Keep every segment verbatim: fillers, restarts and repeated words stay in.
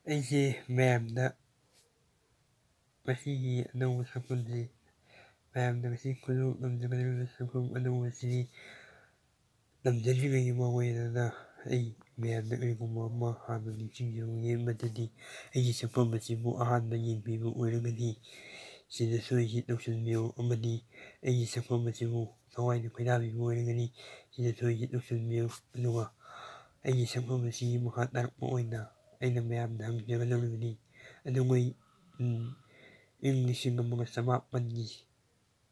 ꯑꯩꯁꯦ ꯃꯌꯥꯝꯗ ꯉꯁꯤꯒꯤ ꯑꯅꯧꯕ ꯁꯛꯐꯝꯁꯤ, ꯃꯌꯥꯝꯗ ꯉꯁꯤ ꯈꯨꯗꯣꯜ ꯇꯝꯖꯒꯗꯧꯔꯤꯕ ꯁꯛꯐꯝ ꯑꯅꯧꯕꯁꯤꯗꯤ ꯇꯝꯖꯗ꯭ꯔꯤꯉꯩꯒꯤ ꯃꯃꯥꯡꯗ ꯑꯩ ꯃꯌꯥꯝꯗ ꯀꯔꯤꯒꯨꯝꯕ ꯑꯃ ꯍꯥꯟꯅ ꯅꯤꯡꯁꯤꯡꯖꯕꯒꯦ꯫ ꯃꯗꯨꯗꯤ ꯑꯩꯒꯤ ꯁꯛꯐꯝ ꯑꯁꯤꯕꯨ ꯑꯍꯥꯟꯕ ꯌꯦꯡꯕꯤꯕ ꯑꯣꯏꯔꯒꯗꯤ ꯁꯤꯗ ꯁꯣꯏꯁꯤ ꯇꯧꯁꯤꯟꯕꯤꯌꯨ, ꯑꯃꯗꯤ ꯑꯩꯒꯤ ꯁꯛꯐꯝ ꯑꯁꯤꯕꯨ ꯊꯋꯥꯏꯅ ꯈꯣꯏꯗꯥꯕꯤꯕ ꯑꯣꯏꯔꯒꯗꯤ ꯁꯤꯗ ꯁꯣꯏꯁꯤ ꯇꯧꯁꯤꯟꯕꯤꯌꯨ꯫ ꯑꯗꯨꯒ ꯑꯩꯒꯤ ꯁꯛꯐꯝ ꯑꯁꯤꯒꯤ ꯃꯈꯥ ꯇꯥꯔꯛꯄ ꯑꯣꯏꯅ ꯑꯩꯅ ꯃꯌꯥꯝꯗ ꯍꯪꯖꯒꯗꯧꯔꯤꯕꯅꯤ꯫ ꯑꯗꯨꯉꯩ, ꯎꯝ, ꯏꯪ ꯂꯤꯁꯤꯡ ꯑꯃꯒ ꯆꯃꯥꯄꯟꯒꯤ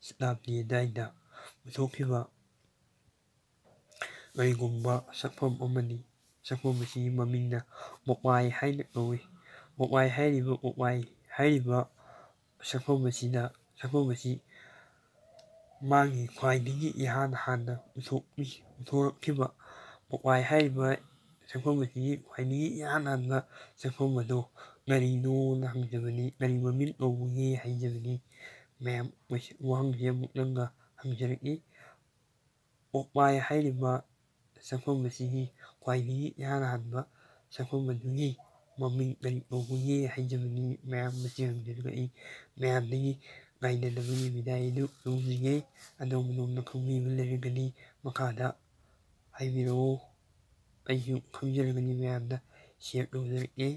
ꯆꯞꯂꯥꯞꯂꯤ ꯑꯗꯨꯋꯥꯏꯗ ꯄꯨꯊꯣꯛꯈꯤꯕ ꯀꯔꯤꯒꯨꯝꯕ ꯁꯛꯐꯝ ꯑꯃꯅꯤ꯫ ꯁꯛꯐꯝ ꯑꯁꯤꯒꯤ ꯃꯃꯤꯡꯅ ꯃꯣꯛꯋꯥꯏ ꯍꯥꯏꯅ ꯀꯧꯏ꯫ ꯃꯣꯛꯋꯥꯏ ꯍꯥꯏꯔꯤꯕ, ꯃꯣꯛꯋꯥꯏ ꯍꯥꯏꯔꯤꯕ ꯁꯛꯐꯝ ꯑꯁꯤꯗ, ꯁꯛꯐꯝ ꯑꯁꯤ ꯃꯥꯒꯤ ꯈ꯭ꯋꯥꯏꯗꯒꯤ ꯏꯍꯥꯟ ꯍꯥꯟꯅ ꯎꯠꯊꯣꯛꯂꯤ-, ꯎꯠꯊꯣꯔꯛꯈꯤꯕ ꯃꯣꯛꯋꯥꯏ ꯍꯥꯏꯔꯤꯕ ꯁꯛꯐꯝ ꯑꯁꯤꯒꯤ ꯈ꯭ꯋꯥꯏꯗꯒꯤ ꯏꯍꯥꯟ ꯍꯥꯟꯕ ꯁꯛꯐꯝ ꯑꯗꯨ ꯀꯔꯤꯅꯣꯅ ꯍꯪꯖꯕꯅꯤ, ꯀꯔꯤ ꯃꯃꯤꯡ ꯀꯧꯕꯒꯦ ꯍꯥꯏꯖꯕꯅꯤ꯫ ꯃꯌꯥꯝ, ꯋꯥꯍꯪꯁꯤ ꯑꯃꯨꯛꯇꯪꯒ ꯍꯪꯖꯔꯛꯏ꯫ ꯃꯣꯛꯋꯥꯏ ꯍꯥꯏꯔꯤꯕ ꯁꯛꯐꯝ ꯑꯁꯤꯒꯤ ꯈ꯭ꯋꯥꯏꯗꯒꯤ ꯏꯍꯥꯟ ꯍꯥꯟꯕ ꯁꯛꯐꯝ ꯑꯗꯨꯒꯤ ꯃꯃꯤꯡ ꯀꯔꯤ ꯀꯧꯕꯒꯦ ꯍꯥꯏꯖꯕꯅꯤ꯫ ꯃꯌꯥꯝ ꯃꯁꯤ ꯍꯪꯖꯔꯒ ꯑꯩ ꯃꯌꯥꯝꯗꯒꯤ ꯉꯥꯏꯅꯗꯕꯒꯤ ꯕꯤꯗꯥꯏ ꯑꯗꯨ ꯂꯧꯖꯒꯦ꯫ ꯑꯗꯣꯝ ꯑꯗꯣꯝꯅ ꯈꯪꯕꯤꯕ ꯂꯩꯔꯒꯗꯤ ꯃꯈꯥꯗ ꯍꯥꯏꯕꯤꯔꯛꯎ꯫ ꯑꯩꯁꯨ ꯈꯪꯖꯔꯒꯅꯤ ꯃꯌꯥꯝꯗ ꯁꯤꯌꯔ ꯇꯧꯖꯔꯛꯀꯦ꯫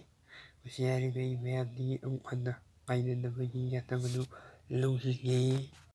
ꯃꯁꯤ ꯍꯥꯏꯔꯒ ꯑꯩ ꯃꯌꯥꯝꯗꯒꯤ ꯑꯃꯨꯛ ꯍꯟꯅ ꯉꯥꯏꯅꯗꯕꯒꯤ ꯌꯥꯊꯪ ꯑꯗꯨ ꯂꯧꯖꯒꯦ꯫